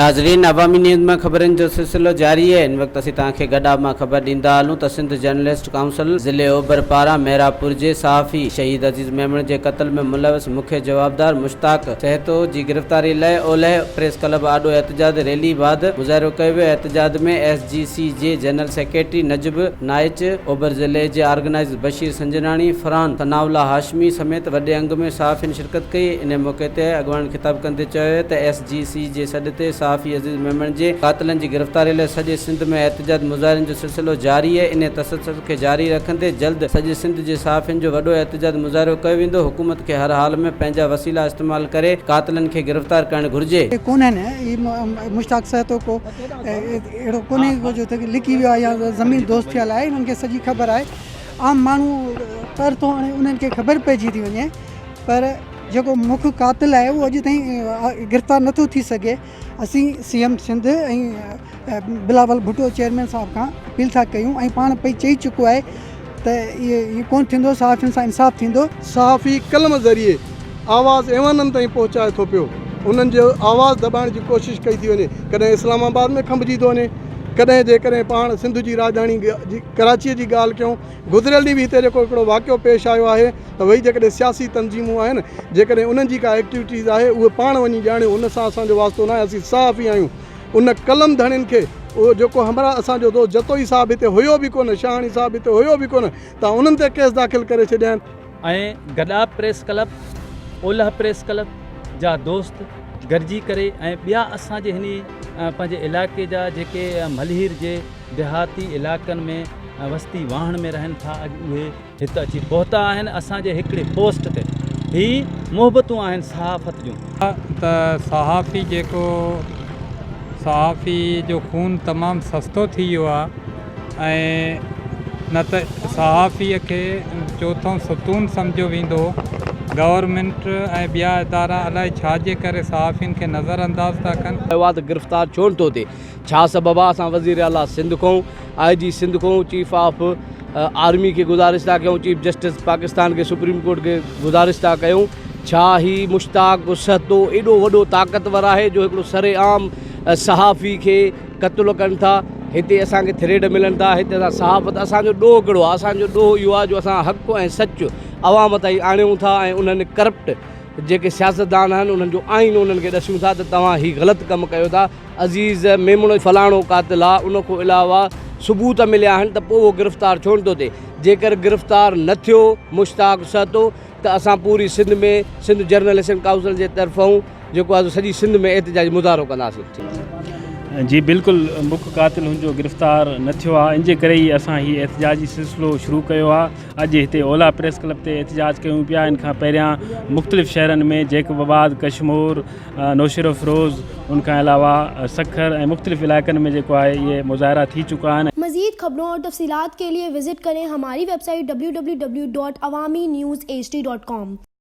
ناظرين عوامي نيوز مان خبرن جو سلسلو جاري آهي هن وقت اسين توهان کي گڏاپ مان خبر ڏيندا هلون ته سنڌ جرنلسٽ ڪائونسل ضلعي اوڀر پاران محرابپور جي صحافي شهيد عزيز ميمڻ جي قتل ۾ ملوث مکيه جوابدار مشتاق سهتو جي گرفتاري لاء اولهه پريس ڪلب آڏو احتجاج ريلي بعد مظاهرو ڪيو ويو احتجاج ۾ ايس جي سي جي جنرل سيڪريٽري نجب نائچ، اوڀر ضلعي جي آرگنائيزر بشير سنجراڻي، فرحان ثناء الله هاشمي سميت وڏي انگ ۾ صحافين شرڪت ڪئي. انهي موقعي تي اڳواڻن خطاب ڪندي چيو ته ايس جي سي جي سڏ تي صحافي عزيز ميمڻ جي قاتلن جي گرفتاري لاء سڄي سنڌ ۾ احتجاج مظاهرن جو سلسلو جاري اهي انهي تسلسل کي جاري رکندي جلد سڄي سنڌ جي صحافين جو وڏو احتجاج مظاهرو ڪيو ويندو حڪومت کي هر حال ۾ پنهنجا وسيلا استعمال ڪري قاتلن کي گرفتار ڪرڻ گهرجي. ڪونهن هي مشتاق سهتو ڪو اهڙو ڪونهي ڪو جو لڪي ويو آهي يا زمين دوست ٿيل آهي انهن کي سڄي خبر آهي عام ماڻهو پر ٿو هاڻي انهن کي خبر پئجي ٿي وڃي پر جيڪو مک قاتل آهي اهو اڄ تائين گرفتار نٿو ٿي سگهي اسين C M Sindh ۽ Bilawal Bhutto chairman صاحب کان اپيل ٿا ڪيون ۽ پاڻ پئي چئي چڪو آهي ته اهي ڪونه ٿيندو صحافين سان انصاف ٿيندو. صحافي قلم ذريعي آواز ايوانن تائين پهچائي ٿو پيو، انهن جو آواز دٻائڻ جي ڪوشش ڪئي ٿي وڃي، ڪڏهن اسلام آباد ۾ کنڀجي ٿو وڃي، ڪڏهن جيڪڏهن پاڻ سنڌ جي راڄڌاڻي ڪراچيء جي ڳالهه ڪيون، گذريل ڏينهن به هتي جيڪو هڪڙو واقعو پيش آيو آهي ته وئي جيڪڏهن سياسي تنظيمون آهن جيڪڏهن انهن جي ڪا ايڪٽيوٽيز آهي اهي پاڻ وڃي ڄاڻيو ان سان اسان جو واسطو ناهي اسين صحافي آهيون ان قلم ڌڻين کي اهو جيڪو همراهه اسان جو دوست جتوئي صاحب هتي هيو به ڪونه، شاهاڻي صاحب هتي هيو به ڪونه ته انهن تي ڪيس داخل ڪري ڇڏيا آهن. ۽ گڏاپ پريس ڪلب، اولهه پريس ڪلب جا دوست گڏجي ڪري ۽ ٻيا اسان جي هني پنهنجي علائقي جا جيڪي ملهير جي ديهاتي علائقن ۾ وستي واهڻ ۾ رهن ٿا اڄ اهي هت اچي پهتا آهن اسان جي هڪڙي پوسٽ تي هي محبتون آهن صحافت جون. ته صحافي جيڪو صحافي جو خون تمام سستو ٿي ويو آ ۽ نه ته صحافي کي چوٿون ستون سمجهيو ويندو هو گورنمينٽ ۽ ٻيا ادارا الائي ڇا جي ڪري صحافين کي نظر انداز ٿا ڪن. چيو آ ته گرفتار ڇو نٿو ٿئي ڇا سبب آ اسان وزير اعليٰ سنڌ کون آء جي سنڌ کون چيف آف آرمي کي گذارش ٿا ڪيون چيف جسٽس پاڪستان کي سپريم ڪورٽ کي گذارش ٿا ڪيون ڇا هي مشتاق سهتو ايڏو وڏو طاقتور آهي جو هڪڙو سر عام صحافي کي قتل ڪن ٿا هتي اسان کي ٿريڊ ملن ٿا هتي اسان صحافت اسان جو ڏوهه ڪهڙو آهي اسان جو ڏوهه اهو آهي جو اسان حق ۽ سچ عوام تائين آڻيون ٿا ۽ انهن ڪرپٽ جيڪي سياستدان آهن انهن جو آئينو انهن کي ڏسيون ٿا ته توهان هي غلط ڪم ڪيو ٿا عزيز ميمڻ فلاڻو قاتل آ ان کان علاوه ثبوت مليا آهن ته پوء اهو گرفتار ڇو نٿو ٿئي جيڪر گرفتار نه ٿيو مشتاق سهتو ته اسان پوري سنڌ ۾ سنڌ جرنلسٽ ڪائونسل جي طرفون جيڪو آ سو سڄي سنڌ ۾ احتجاجي مظاهرو ڪنداسين. جي بلڪل مک قاتل هن جو گرفتار نه ٿيو آ ان جي ڪري ئي اسان هي احتجاجي سلسلو شروع ڪيو آ اڄ هتي اولا پريس ڪلب تي احتجاج ڪيون پيا ان کان پهريان مختلف شهرن ۾ جيڪب آباد ڪشمور نوشهروفيروز ان کان علاوه سکر ۽ مختلف علائقن ۾ جيڪو آهي اهي مظاهرا ٿي چڪا آهن. مزيد خبرون اور تفصيلات کے لئے وزٽ ڪرين ھماري web site www.awamiNewsHD.com.